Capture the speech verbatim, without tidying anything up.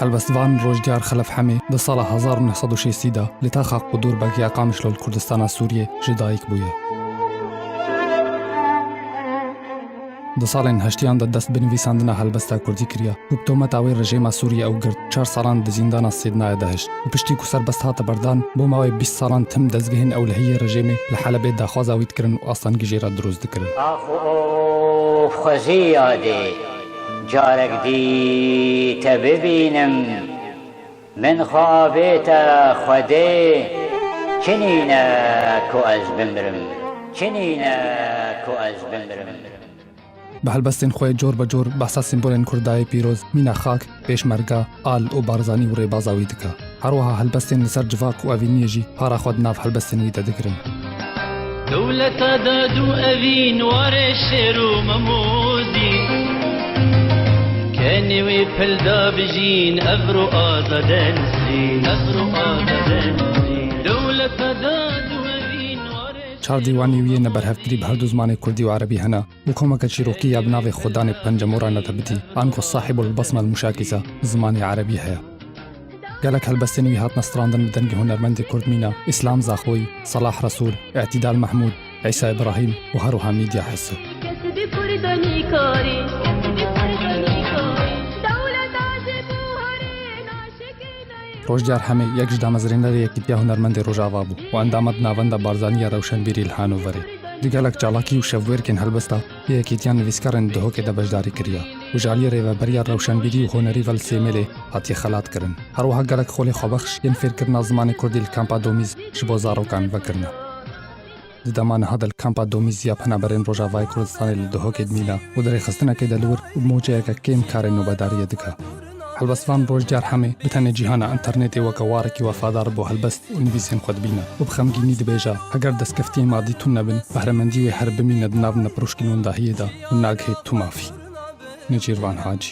Helbestvan Rojdyar Xelef Hemê di sala hezar û neh sed û şêstî de li taxa Qudûr Begiya Qamişlo li Kurdistana Sûriyê ji dayik bûye. Di salên heştiyan de dest bi nivîsandina helbesta kurdî kiriye û bi tometa wê rejêma Sûriyê ew girt, çar salan di zîndana Sêdnayê de hişt û piştî ku serbest hate berdan, bo mawê bîst salan tim dezgehên ewlehiyê rejêmê li Helebê daxwaza wî dikirin û astengî jê re dirust dikirin. Ax û of xwezî yadê, carek dî te bibînim. Min xwe avête Xwedê, çi nîne ku ez bimrim, çi nîne ku ez bimrim. Bi helbestên xwe yê cor be cor behsa sembolên Kurdayê pîroz, mîna xak, pêşmerga, al û Barzanî û rêbaza wî dike. Her wiha helbestên li ser civak û evîniyê jî para xwe di nav helbestên wî de digirin. Dewleta dad û evîn, warê şêr û memozî. Kenê wê pilda bijîn, evro azade nisrîn, evro azade nisrîn. Dewleta dad û evîn, warê Çar dîwanê wî yê neberhevkirî bi her du zimanê kurdî û erebî hene û komeke çîrokî ya bi navê Xwedanê Pencemora Nedebitî, ango Sahibul Basmel Muşakîsa, bi zimanê erebî heye. Gelek helbestên wî hatine strandin bi dengê hunermendê kurd mîna Îslam Zaxoyî, Salah Resûl, Îtîdal Mehmûd, Îsa Îbrahîm û her wiha Mîdya Hiso. Kesî bi kurdanî karî, kesî bi kurdanî karî. Dewleta ji buharê naşikî neyê. Rojdyar Hemê yek ji damezrênerê Yekîtiya Hunermendê Rojava bû û endama di Navenda Barzanî ya Rewşenbîrî li Hanoverê. Di gelek çalakî û şevwêrkên helbesta yê Yekîtiya Nivîskarên Duhokê de beşdarî kiriye û ji aliyê Rêveberiya Rewşenbîrî û Hunerî ve li Sêmêlê hatiye xelat kirin. Her wiha gelek xolê xwebex yên fêrkirina zimanê kurdî li Kampa Domîz ji bo zarokan vekirine. Di dema niha de li Kampa Domîz ya Penaberên Rojavayê Kurdistanê li Duhokê dimîne û di rêxistinekê de li wir û bi mûçeyeke kêm karê nobedariyê dike. Helbestvan Rojdyar Hemê bi tenê cîhana înternetê weke warekî wefadar bo helbest û nivîsên xwe dibîne û bi xemgînî dibêje, heger destkeftiyên madî tune bin, behremendî wê her bimîne di nav nepiroşkî nûndahiyê de û nagihê tu mafî. Nêçîrvan Hacî.